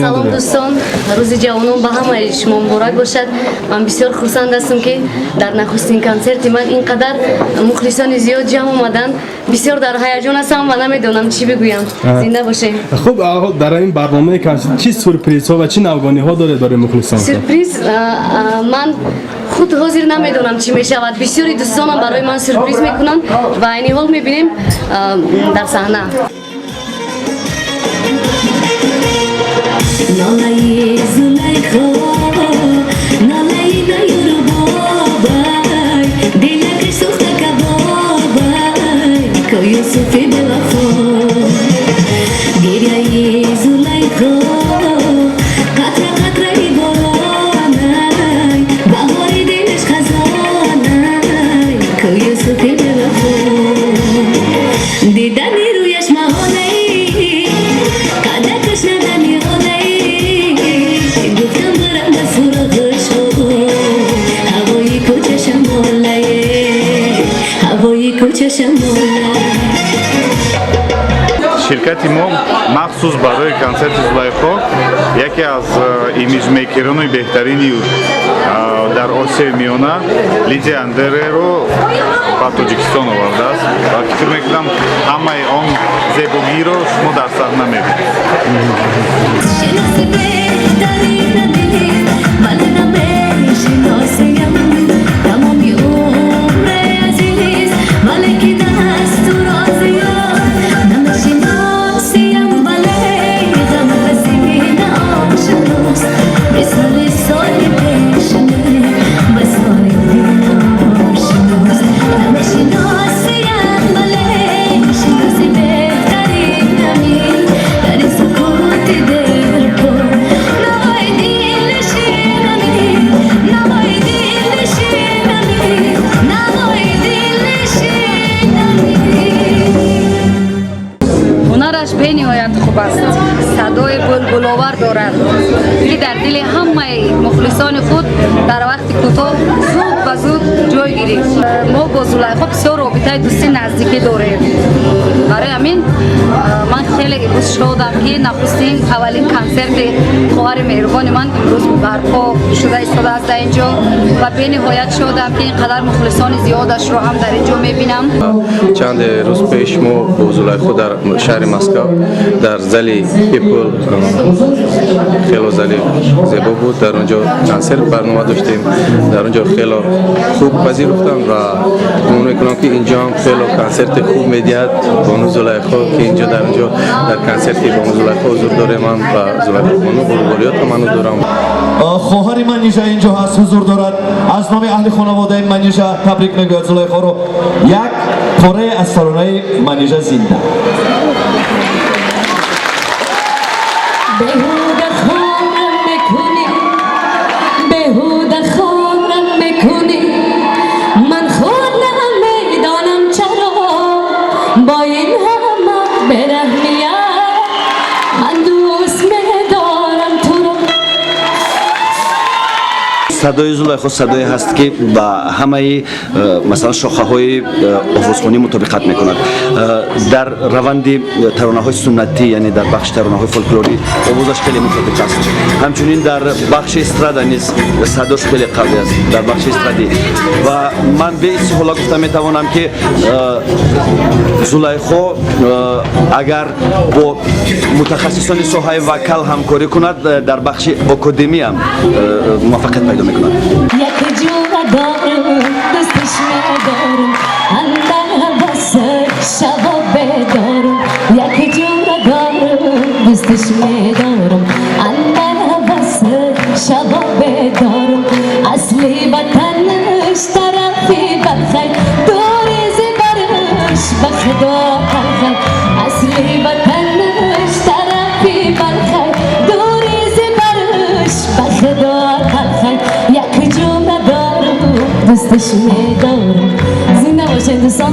Салом, дӯстон, рӯзи ҷавонон ба ҳамаи шумо муборак бошад. Ман бисёр хурсанд ҳастам, ки дар нахустин консерти ман ин қадар мухлисони зиёд ҷамъ омаданд. Бисёр дар ҳаяҷон ҳастам ва намедонам чӣ бигӯям. Зинда бошем. Хуб, дар ин барномаи консерт чӣ сюрпризҳо ва чӣ навгониҳо доред барои мухлисон? Сюрприз, ман худ ҳозир намедонам, чӣ мешавад. Бисёри дӯстонам барои ман сюрприз мекунанд ва айни ҳол мебинем дар саҳна. Нолаи Зулайхо, нолаи наёру бобай, дилакаш сӯхта кабобай, ко Юсуфи бевафо. Гиряи Зулайхо қатра қатраи боронай, баҳори дилаш хазонай, ко Юсуфи бевафо. Дидани рӯяш маҳолай, қадакаш надани ҳолай, гуфтам барам ба суроғаш, ҳавои кӯча шамолай, ҳавои кӯча шамолай. Ширкати мо махсус барои консерти Зулайхо яке аз имиджмейкерони беҳтарини дар Осиёи Миёна, Лидия Андереро, ба Тоҷикистон овардааст ва фикр мекунам, ҳамаи он зебогиро шумо дар саҳна мебинед. Шиноси беҳтаринами, вале намешиносиям. Тамоми умре азиз, вале ки дасту розиён намешиносиям, вале ғам хазина ошност, мисоли соли пешаме, висоли дил ошност. Намешиносиям, вале шиноси беҳтаринами, дар сукути дилпур навои дилнишинами, навои дилнишинами, навои дилнишинами. Ҳунараш бениҳоят хуб аст, садои булбуловар дорад, ки дар дили ҳамаи мухлисони худ дар вақти кӯтоҳ зуд ба зуд ҷой гирифт. Мо бо Зулайхо бисёр робитаи дӯстӣ наздикӣ дорем. Барои ҳамин ман хеле имрӯз шодам, ки нахустин, аввалин консерти хоҳари меҳрубони ман имрӯз барпо шуда истодааст дар ин ҷо ва бениҳоят шодам, ки ин қадар мухлисони зиёдашро ҳам дар ин ҷо мебинам. Чанде рӯз пеш мо бо Зулайхо дар шаҳри Москав, дар зали People, хело зали зебо буд, дар он ҷо консерт барнома доштем. Дар он ҷо хело хуб пазируфтанд ва гумон мекунам, ки инҷо ҳам хело консерти хуб медиҳад бону Зулайхо, ки инҷо дар он ҷо дар консерти бону Зулайхо ҳузур дорем. Ман ба Зулайхо бону бурдбориёт таманно дорам. Хоҳари Манижа инҷо ҳаст, ҳузур дорад. Аз номи аҳли хонаводаи Манижа табрик мегӯяд Зулайхоро. Як порае аз таронаи Манижа зинда. Беҳуда хонам мекунӣ, беҳуда хонам мекунӣ, ман худ намедонам чаро бо ин ҳама бераҳмия ман дӯст медорам туро. Садои Зулайхо садое ҳаст, ки ба ҳамаи масалан, шохаҳои овозхонӣ мутобиқат мекунад. Дар раванди таронаҳои суннатӣ, яъне дар бахши таронаҳои фолклорӣ, овозаш хеле мутобиқ аст. Ҳамчунин дар бахши эстрада низ садош хеле қавӣ аст дар бахши эстрадӣ. Ва ман беистиҳола гуфта метавонам, ки Зулайхо агар бо мутахассисони соҳаи вокал ҳамкорӣ кунад, дар бахши академиям муваффақият пайдо мекунад. Як ҷура дорам, дӯсташ медорам, андар ҳавас шабо бедорам. Як ҷура дорам, дӯсташ медорам, андар ҳавас шабо бедорам. Асли ватанаш тарафи Балхай, дури зибараш ба Худо қалхай. Асли ватанаш тарафи Балхай, дури зибараш ба Худо қалхай. Як ҷура дорам, дӯсташ медорам. Зинда бошед, дӯстон.